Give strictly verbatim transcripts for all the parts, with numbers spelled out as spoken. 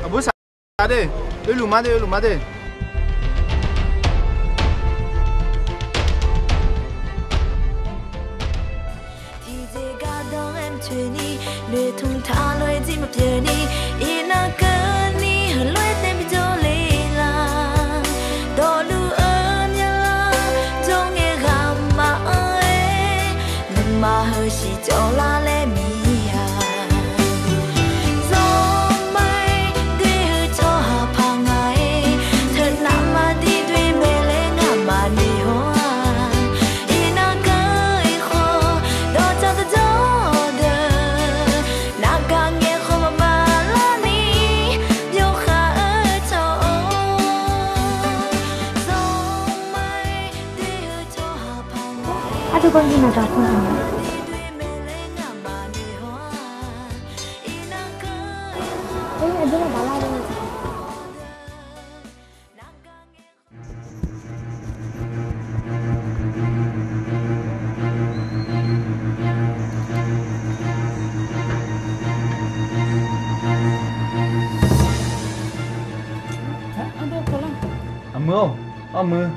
Aqbur saq de, oerluf mar de, oerluf mar de. Tiqjeq gardanr-aer maqtoeq ni, noeqtmq taq lof-aer jir maqpyeuf ni, iqnan keuvni heulof-aer tae bijawr le la. Dawqluf-eu myavlar jawr ngae ghaq maqanr-aer, nuima heu siqcawv lar laer miq-a. Zanqmaer doer-eu tsawrhaq paq nga-aer, teunav maqdir doer mae laer ngamaf noeq hawr-a. Iqnan keuv-eu khawf, dawqtsanq dawqdzawr deuq, navgaq ngaeq khawf maqmaqlar ni, yawkhav-eu tsawq-or, zanqmaer doer-eu tsawrhaq paq nga-aer, teunav maqdir doer mae laer ngamaf noeq hawr-a. Iqnan keuv-eu khawf, Aqmuiq-or, armuiq,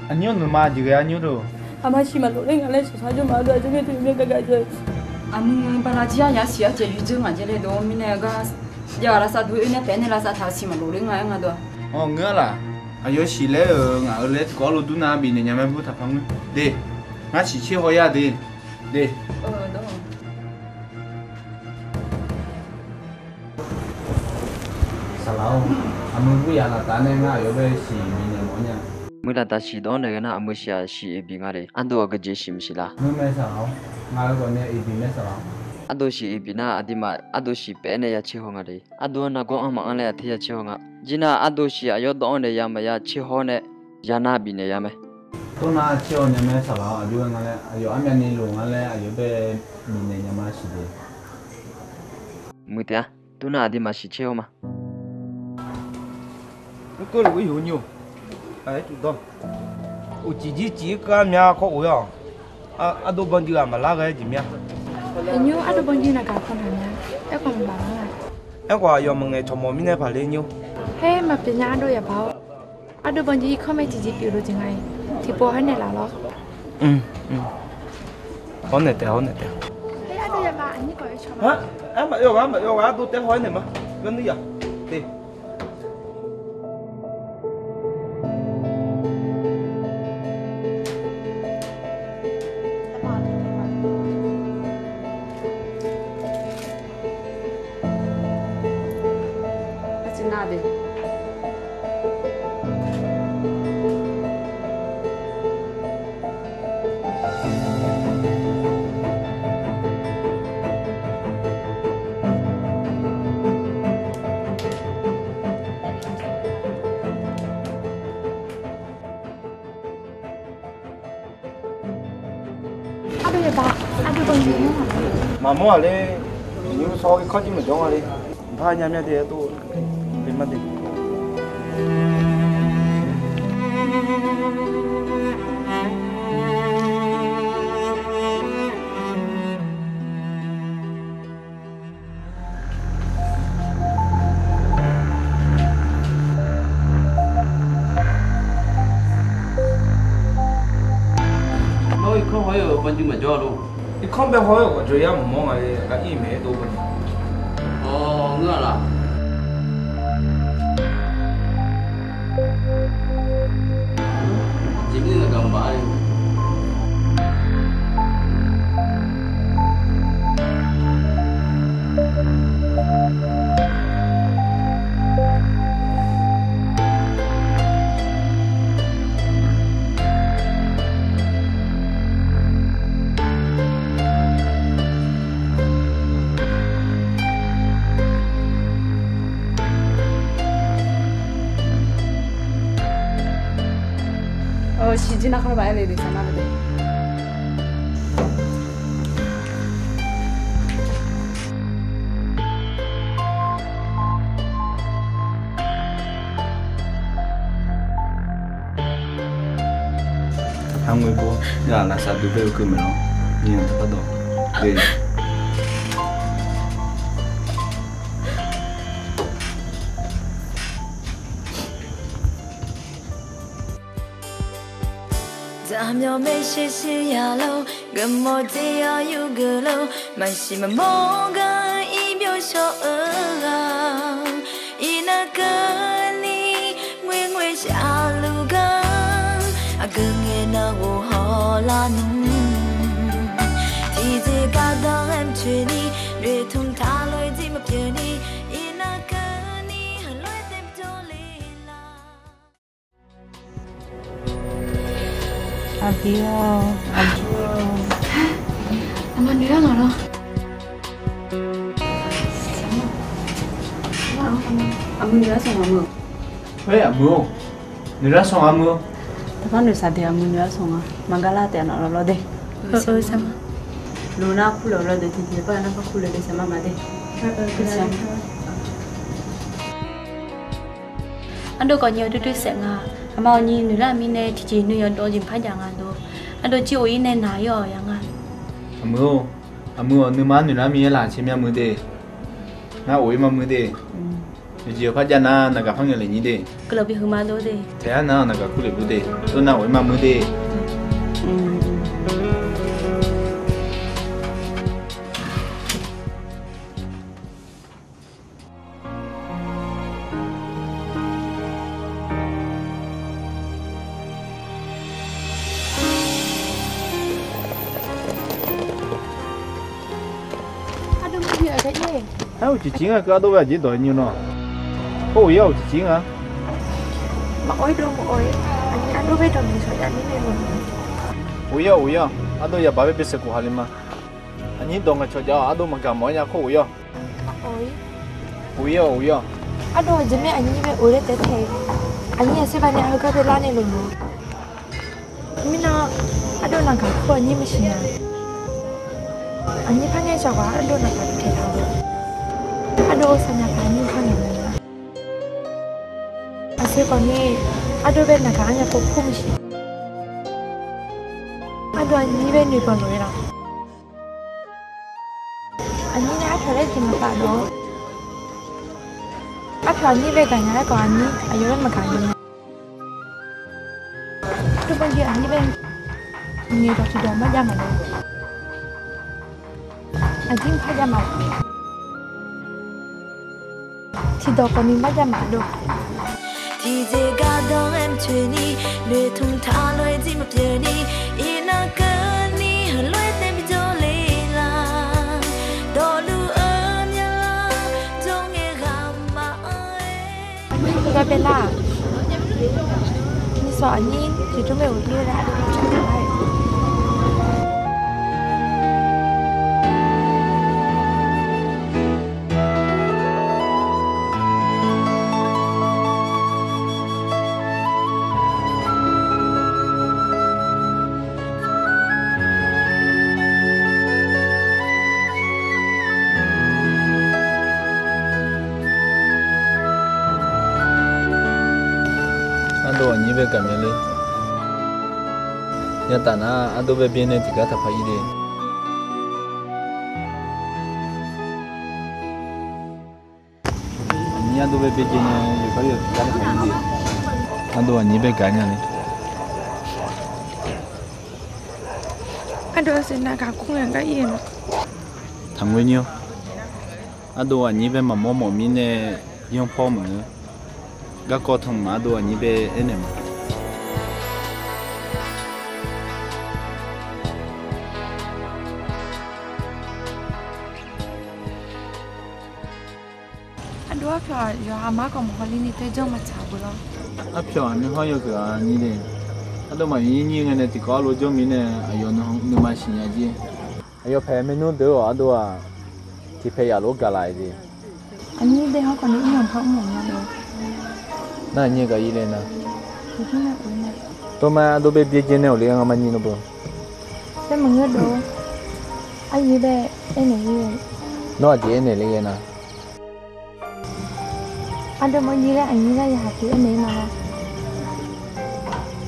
aqnyir-or, nuima jeqghae arnyir-or. Aqma siq maqlof ler nga laer shaqshaq jawr ma, aqdawq aqjox mir teu myav gaq gaq jeq. Aqmuiq bala jir-a, yasiq arjeq yur dzeur ngaq jeq laer dawq-eu mirnae gar, jav ghaq lavsav duq-eu oer nae taef-aer nae lavsav taq-eu siq maqlof ler nga aer nga dawq-a. Awq, ngeur-a laq. Aqyawf siq laer-euq ngaq-eu laer tiqkawv lof dur nar bifnaeq nya mae, bu taqpar ngeur de. Ngar siq tser haw yar de. De. Saqlaq-or, aqmuiq bu yaq laftav nae ngar aqyawf bae siq bifnaeq mawf-ar nya. Muiq laftav siq dawr-anr naeq ghae nar, aqmuiq siq-aq siq iq bif nga de. Ardov aqgeujeq siq maqsiq la? Ngeur mae saqlaq-or, ngaq-euq ghawqmya iq bif mae saqlaq. Ardov siq iq bif nar, aqduimaf ardov siq paef-aer nae ya tser haw nga de. Ardov-anr nargawr anr maqanr laer aqter ya tser haw nga. Jir nar ardov siq aqyawf dawr-anr naeq ya maqya tser haw nae, ya nar bifnaeq ya mae. Tov nar tser haw nya mae saqlaq-or, aqjox-aer nga laer aqyawf armyavni loq nga laer aqyawf bae bifnaeq nya ma siq de. Muiq taef-a. Tov nar aqduimaf siq tser haw ma. Mr keuv lof-ir yuf-eu nyi-or. Aqaer tuv dawr. Uqcif jir cif-ir keuv-ar mya khawr of-ir-awq. Ardov banjir ghaq maqlar ghae-aer jeq mir-a. Aqnymr ardov banjir naqgaq kawq naq mya. Aerkhawf maqbaq lar-a. Aerkhawf aqyawf maqngaeq cawqmawf mirnae paq le nymr. Haer maqpyeuf nya ardov yabaq-or. Ardov banjir irkanr mae tiqjeq pyeuf lof jeq nga-iq. Tiqpov haer naeqlaf lawr. Hawr naeq taef, hawr naeq taef. Aer maqyawf ghaq, maqyawf ghaq ardov taef haw-aer naeq ma. Garnuir yaq. De. Ardov yabaq, ardov banjir nymr-aq. Maqmawr-aq ler, nymr sawr-awr irkanr jir maqjawr nga ler. Bar nya mya de aer tov, le ma de. Nawr irkanr haw-aer-euq banjir maqjawr-a lor. Irkanr bae haw-aer-euq ghawqjawq yar maqmawr nga le, aqgar ir maeq-aer dov-eu bani. Awq, ngeur-a laq. Jeq mirnae naqgaq maqbaf-a le. Siqjir nar khar lar maqaer le de, saqnar le de. Arngoer bawr, ya lafsaq dui bae-eu keuv maeq lawr. Nyiq-anr taqpar dawq de. Aqmyawf maeqshi shir yalof, geufmawf dzer-awr yur geuf lof, maqsiq maqmawr gar-eu ir byov shawr-eu ghaq, iqnan keuvni ngoerngoer shaqluf gar, aqgeu ngae navghof hawlar nmr. Tiqjeq gardanr aer maqtsoeq ni, noeqtmq taqlof-aer jir maqpyeuf ni, iqnan keuvni heulof-aer tae byov le la. Aqdir-awr, aqdir-awr. Aqma noeqlar ngaq lawr. Aqma noeqlar sanq ngaq meuq. Khoer aqmui-or, noeqlar sanq ngaq meuq-or. Taqpar noeqsaq deuq aqmui noeqlar sanq ngaq. Maqgar lar taef-a nawq lawr lawr de. Loq nar kurlaf lawr deuq tiqjeq par nar par kurlaf deuq saqma ma de. Ardov khawf nyiq-eu doer doer saef nga. Aqma awq nyiq noeqlar mirnae tiqjeq nuiyanq dawv jeq par jav nga dov. Ardov jir of-ir nae naq-ir-awq ya nga. Aqmui-or, aqmui-awq nuima noeqlar mir-aer laf caer mya mui de. Ngar of-ir ma mui de. Yawqjeq yawqpar jav nar naqgaq par ngaeq lef nyir de. Guiqlanq bihuiq ma dov de. Taef-aer nar naqgaq kurlef bur de. Dov nar of-ir ma mui de. Ardov maqbi-aq gar ir. Aer, uqcif cif nga keuv Ardov bae aqjeq dawq nymr nawr. Khoer of-ir-awq, uqcif cif nga. Maqof-ir dov maqof-ir. Aqnyir Ardov bae dawq ngaeqcawq jav ni nae maqngeur. Of-ir-awq, of-ir-awq. Ardov yabaq bae bisiq khof ha le ma. Aqnyir dawq ngaeqcawq jav-awq. Ardov maqgaq mawf-aer nya khoer of-ir-awq. Of-ir-awq, of-ir-awq. Ardov aqjeq mae aqnyir bae of-ir laer taef-aer tae. Aqnyir aqsur baqnae heugar bae lar nae loq loq. Mirnan, Ardov naqgaq kur aqnyir maqsiq nya. Aqnyir par ngaeqcawq ghaq Ardov naqgaq taeq taq-awq. Ardov saqnya paq aqnyir par ngaeq nya. Aqsur khawf ni, Ardov bae naqgaq arnya pov kur maqsiq. Ardov aqnyir bae noeqbanq lof-aer laf. Aqnyir nae arpyawq laer jeq maqtaf dawq-awr, arpyawq aqnyir bae gaqnya-aer khawf aqnyir aqyawf laer maqgaq nya. Ardov banjir aqnyir bae ngaeq dawq tiqdawq marjav maqloq. Aqdir mqpar jav maqloq. Tiqdawq khawf ni marjav maqloq. Tiqjeq gardanr aer mqtoeq ni, noeqtmq taq lof-aer jir maqpyeuf ni, iqnan keuvni heulof-aer tae bijawr le la. Dawqluf-eu myavlar jawr ngae ghaq maqanr-aer. Heugar bae lar-aq, nishawq aqnyir tiqjawr mae ghof ler laer Ardov bae tsaq lar-aer. Ardov aqnyir bae gaq mya ler. Yataf nar Ardov bae byaer nae tiqgar taqpar ir de. Aqnyir Ardov bae byaerdzae nya-eu yawqgar yawqgar taqpar ir de. Ardov aqnyir bae gaq nya ni. Ardov saqnya gaq kur ngae gar ir-eu ma. Taqngoer nyir-awr. Ardov aqnyir bae maqmawr mawf mirnae yanr pawr maqngeur. Garkawv tanq maf Ardov aqnyir bae aernaeq ma. Ardov arpyawq yawqha mar khawf maqhaw ler ni taer janr maqtsaq-eu beu lawr. Arpyawq aqnui hawr yawgeuf-a nyir le. Ardov maqyuif nyir nyir ngae nae tiqkawv arlof janr mirnae aqyawf nuima siqnya jir. Aqyawf paeq maernmr deuq-awq Ardov-aq, tiqpaeq yaf lof-aer gaq laf-iq jeq. Aqnyir bae hawr khawf ni mr-awq par mr-awq nya le. Nar aqnyir gaq ir le nar. Tawrmar Ardov bae byaerdzae nae-awq le ngamaf nyir nawr beu. Bae maqngeur dov. Aqnyir bae aernaeq ir-eu. Nawr aqjeq aernaeq le ghae nar. Ardov mawrnyir laer aqnyir gar ya haq tiq aernaeq ir ma.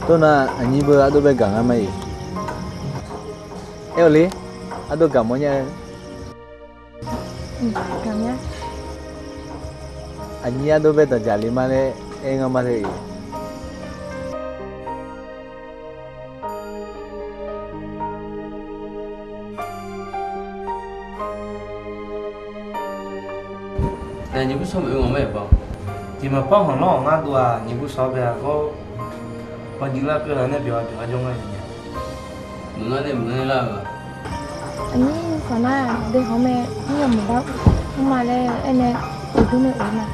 Tawrnar aqnyir beu Ardov bae gaq ngar ma-iq. Aer-awq le. Ardov gaq mawrnya-eu. Aqnyir Ardov bae dawqdzaq le ma laer aer ngar ma le-iq. Aqnyir bursaw maqoe ngawq mae-aq. Tiq maqpar hanq lawr-awq ngar dov-aq, aqnyir bursaw bae-aq gawr. Maqjuif lar pyeuf-a nae byawq byawq-a jawr ngar-a. Maqngeur nae maqngeur lar-eu ghaq. Aqnyir khawf nar, dae hanq mae, nyir yawmuiq dar mr ma laer aernae, uqdur nae oe ma.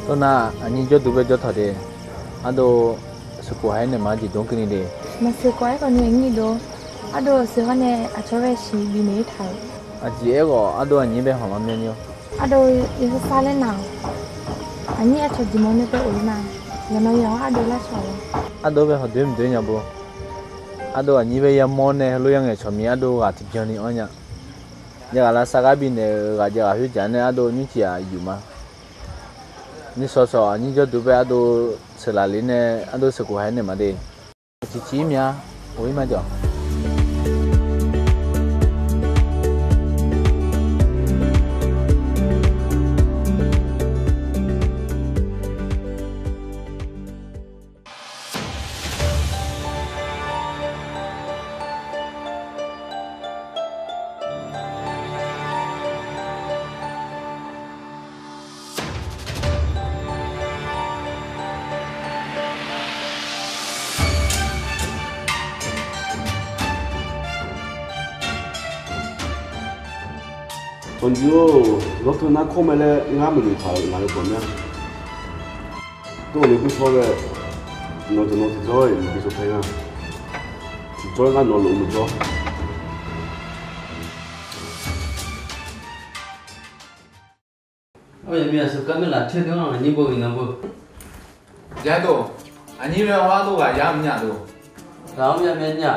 Tawr nar, aqnyir jawrduq bae jawr tawq de. Ardov, sheuqkhof ha-aer naeq ma jeq jawr keuvni de. Maqsheuqkhof-aer khawf ni aqnyir dov. Ardov sheuqkhof nae aqcawq bae shiq bifnaeq-ir taq-euq. Aqjeq aerghawf ardov aqnyir bae hanq lar myanr nyir-awr. Ardov yawsar sar laer nar-awq. Aqnyir aqcawq jeq mawr nae tae of-ir ma. Yawqnan yawq-anr ardov lar shawq-a. Ardov bae hawq doer mq doer nya bo. Ardov aqnyir bae yamawr nae heulof-aer ngaeqcawq mir ardov ghaq tiqbyan ni anr nya. Jav ghaq lavsav gar bifnaeq-euq ghaq jav ghaq khoer jaq nae ardov nymr tiq ghaq yuf ma. Nymr shawr shawr aqnyir jawrduq bae ardov sheuqlaf le nae ardov sheuqkhof ha-aer naeq ma de. Ciqciq-ir mya, of-ir ma jawq. Tanqnymr-or, nawr teu nar kawr mae laer ngar maqnoeq taq-euq ngaq-euq bawq mya. Tov-aer ler bur shawr ghae, nawq-eu nawq tiqjawr-aer maqbi shawr paer nga. Tiqjawr-aer ngar nawq lof-eu maqjawr. Aqyawfmaf aqsur gar myav laf caer deuq-anr aqnyir bov-euq nan beu. Jadov, aqnyir mae-awr ardov ghaq yar mr nya dov. Ghaq-anr myav myav nya.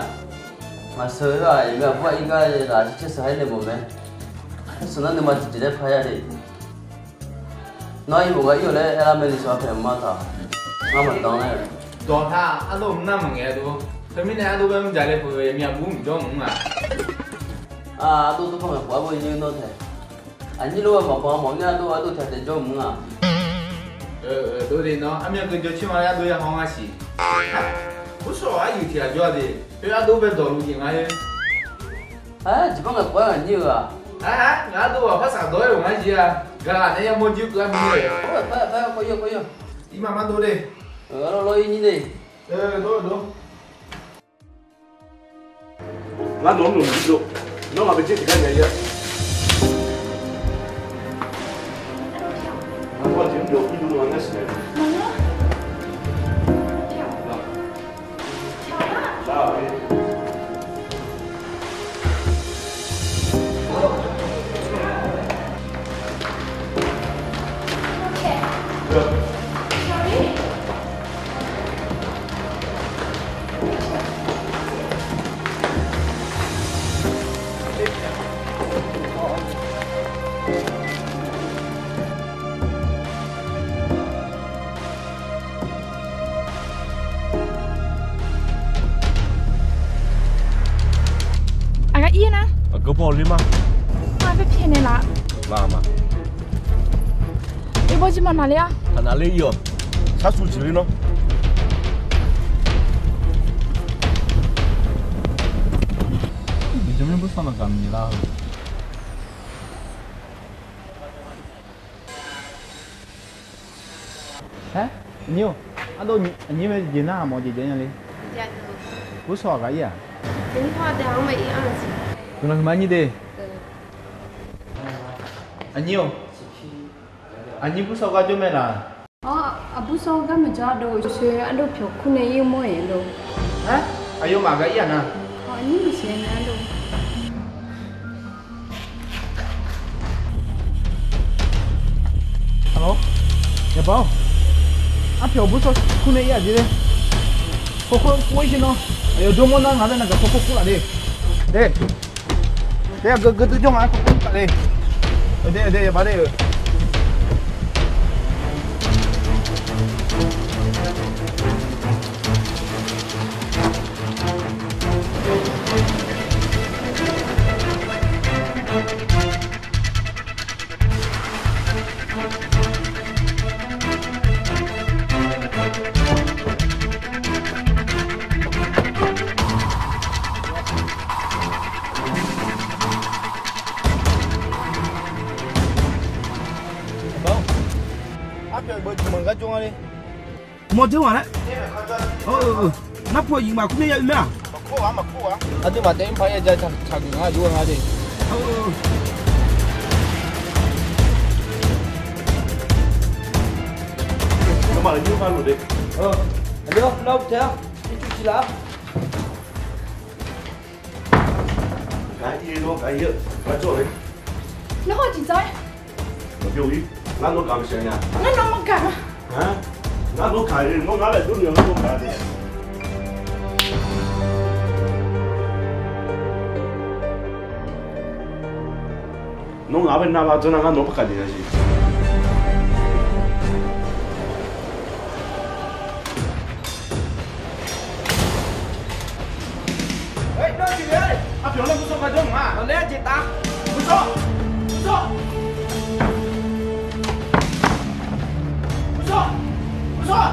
Maqsheuq-eu-aq, aqyawfmaf aqbur aqir gar ghaq caer sheuq ha-aer naeq mawf mae. Arsaq nar nuima tiqjeq laer par ya de. Nawr ir mawf gar ir-awq laer aerlar mae ni shawq-a paeq ma taq. Ngar maqdan laer. Dawq taq ardov mr nar maqngaeq dov. Teumirnae ardov bae mr jaq le peuq-eu aqmir aqbur mqjawr mq-a. Ardov tov panq ngaeq khof-a beu nymr nawr taeq. Aqnyir lof-aer maqbanq mawf myav ardov ardov taeq taeq jawr mq-a. Dov de nawr armyav keuv jawr coer ma laer ardov ya haw ngar siq. Bursaw aqyuif tiq ghaq jawr-a de. Oe ardov bae dawqluf jeq nga-eu. Aq, jeq par ngaeq khof-aer aqnyir-eu-aq. Aq, ngaq ardov ghaq par saq dawq-aer-euq ngar jir-a. Gaq ghaq nae yamawr jir keuv-a mir-a. Par par par kawr yawr kawr yawr. Iqmamaq dov de. Lawr lawr ir nyir de. Dov dov. Ngar nawq-anr noeq maqjir dov. Nawr ngaq bae jaer tiqgar nya-ir-a. Ngar nawr jeq mr dov ir dov nar siqnaeq. Aqgar ir nar. Aqgeu paw ler ma. Aqgar pyaeqnaeq laf. Lar ma. Iqbax jir maqnaq ler-a. Taqnaq ler ir-awq. Sharsuq jeq ler nawr. Miqjawr-anr bursaw maqgaq maqnyiq lar-eu. Aer, aqnyir-or, ardov aqnyir mae jeq nar aqmawf jeq jav nya le. Bursaw aqgaq ir-aq? Guiqlanq huiqma nyir de. Aqnyir-or, aqnyir bursaw gar jawr mae laq? Awr, aqbur sawr gar maqjawr ardov, sheuq ardov pyawq kur nae ir mawr-iq ardov. Aer, aqyawfmaf aqgaq ir-aq nar? Awr, aqnyir maqsiq nya ardov. Aqlawr, yaqbaq-awr, arpyawq bur sawr kur nae ir-aq jeq le. Kawrkawr kur-ir sher nawr. Aqyawf jawr mawr nar ngaq bae naqgaq kawrkawr kur laf de. De. De, aqgeu geu dui jawr ngaq-aer kawrkawr kur laf de. De de, yaqbaq de-euq. Arpyawq beuq tiq manq gar jawr nga le. Mawr dzeur ghaq laer. Narpov-aq yif maqkur myav ya oe mae-aq. Aqduimaf taef mr paq-aer ja tsaqgeuf nga dur-a nga de. Aqyawf lar tae-a, ircuf ciq laf-a. Gaq-ir nawr gaq-ir-eu, ngar jawr-eu. Nawr hawr tiq dzar-aer. Maqbyov-ir. Ngar nawr gaq maqsiq nya. Ngar nawr maqgaq ma. Ngar nawr gaq-ir, nawr ngar laeqdov ni ngar nawr gaq-ir. Nawr ngaq-anr bae navlaf dzanr nar ngar nawq-anr par gaq jeq nya jeq. Arpyawq laer murtsawr gar jawr ma. Aqlaer jeq taf. Murtsawr. Murtsawr. Murtsawr. Murtsawr.